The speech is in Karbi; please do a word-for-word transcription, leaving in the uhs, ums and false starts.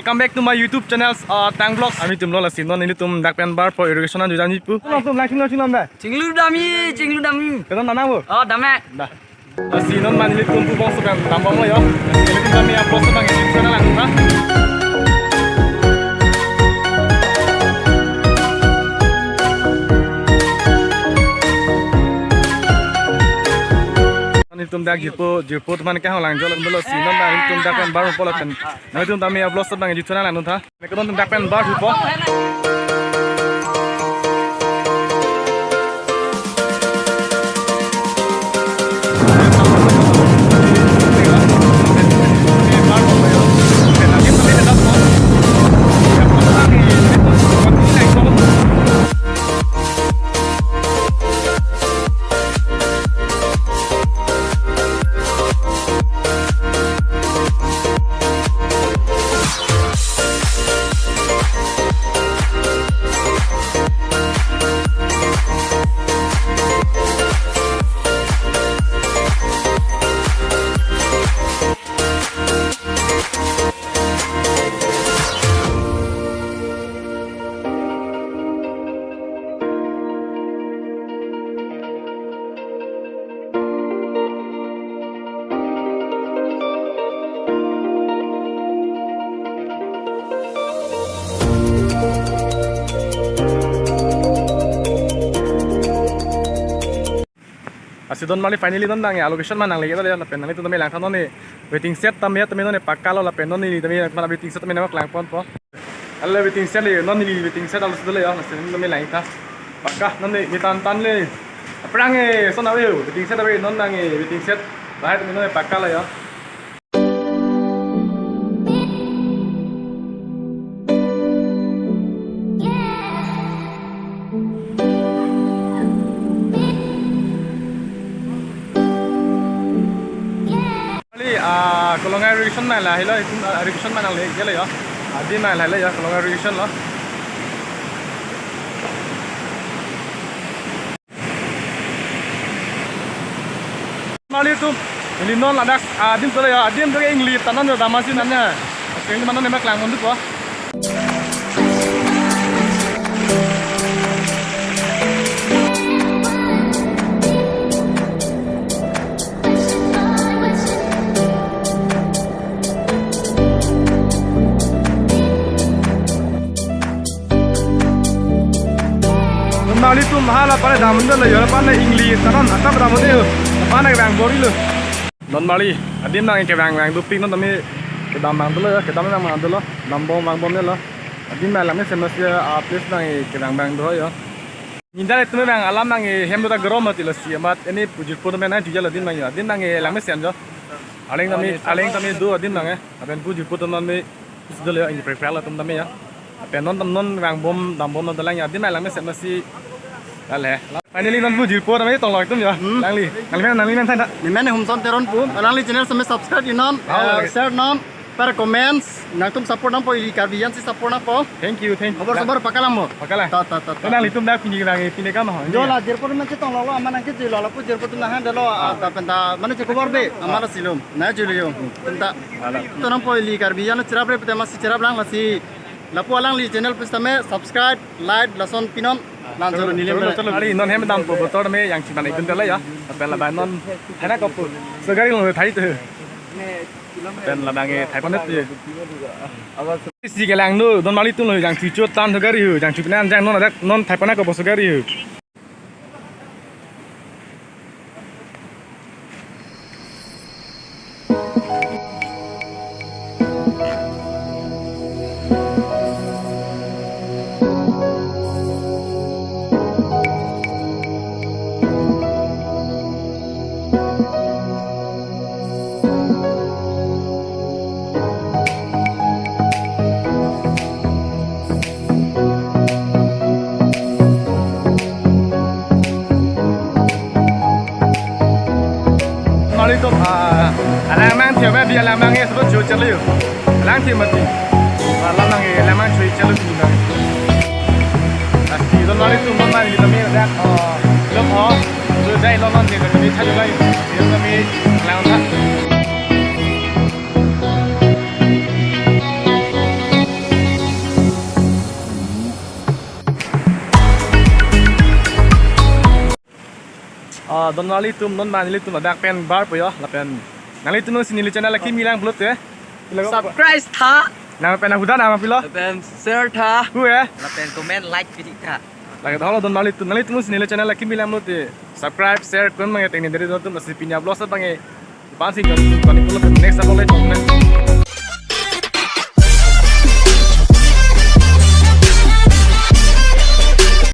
Come back to my YouTube channels, uh, Tang Vlogs. Ami tum lo lasi non nelitum dak pen barpo irrigation an jujan jipu. Nelitum lang chinglo chinglo da. Chinglu dam-i, chinglu dam-i. Kedam nana bo? Oh, dam-e. Da. Lasi non ma nelitum pu bongso pen dambomlo yo. Lasi nelitum kami upload abang YouTube channel lang, ha? Nelitum dak jirpo, jirpo teman ke hang lang jolo dolo si non ma nelitum dak pen barpo lapen. Nelitum kami upload abang YouTube channel lang, ha? Nelitum dak pen barpo. Lasi don mali finally non nang allocation ma nangle lo ya, lapen nanglitum tame langtha non ne waiting shed tame tame non ne pakka lo lapen non ne tame mana waiting shed tame nangklang ponpo. Ala waiting shed le non ne waiting shed alo sudle ya, lasi tame langtha. Pakka non ne mitan tan le. Aphrang e son ave waiting shed ave non nang e waiting shed. Lahai tame non ne pakka lo ya. Mali, ah, Kolonga irrigation ma lahelo, itum, ah, irrigation ma nangle lo ya. Adim ma lahelo ya, Kolonga irrigation lo. Mali atum, ili non ladak adim solo ya, adim solo ingli tanan ya, damasi nanya. Oke, ini mana nemak lang mundu po. Non mali atum hala pare dam dolo, yo pan ingli tanan atap dam de, pan vang bor-ilo. Non mali, adim nang kevang vang dopik non tame kedam vang dolo ya, kedam vang vang dolo, dambom vang bom lo. Adim nang langmesen masi a place nang kevang vang do ya. Ninda le tame vang alam nang hem do ta grom hati lasi amat ini pujir pur men na juja lo adim nang ya. Adim nang langmesen jo. Aleng tame, aleng tame do adim nang ya. Aben pujir pur non me Sudale ya, ini prepare latum tame ya. Apen non tam non vang bom dam bom non dalang ya. Adim nang langmesen masi lale. Finally non pujir pur tame tong lok atum ya. Hmm. Nangli. Nangli men, nangli men tha. Nemen Humson Teron pu. Nangli channel tame subscribe non, ah, eh, lagi, share non, per comments. Nangtum support nangpo, ili Karbi an si support nangpo. Thank you, thank you. Khobor, la, sobor pakka lang mo? Pakka lang. Ta, ta, ta, ta. Nanglitum dak pini nang pini kam ho. Jo la jirpo men chetong lo lo, amat nang kejui lo, lapu jirpo atum nang han dolo, ah, ta pen ta, mane che khobor be, amat la silom. Na juli yo. Tum ta. Ala. To nangpo ili Karbi an cherap re pute masi cherap lang lasi. Lapu alangli channel pu tame subscribe, like, lason pinon. Lan chalo, chalo, neli chalo, men. Chalo. Ari non hem dampo botor me yang chiman ikun tela ya. Apen labang non. Hena kopu. So gari lo thai tu. Apen labang e thai panet tu. Isi kelang nu, don mali tum lo yang chuchu tan so gari hu, yang chupinan jang non adak non thai panet kopo so gari hu. Mari tu, ah, alang mang tiap hari alang mang ya sebut jauh celu. Alang tiap mati. Alang mang ya alang mang jauh celu ni mari. Pasti tu mari tu mana ni kami ada, oh, belum oh. Tu dah ilon ni kami tadi lagi. Dia kami lang tak. Don marli atum, non marli atum ladak pen bar po yo, lapen nanglitum si neli channel akimi lang pulote. Subscribe tha. Nang pen ahudan ama pilo. Lapen share tha. Hu eh. Lapen comment like piti tha. Lake holo don marli atum, nanglitum si neli channel akimi lang pulote. Subscribe, share, comment mange tengne deri don atum, lasi pini vlog sa bang-e. Ban si kon kon pulo next vlog le chong.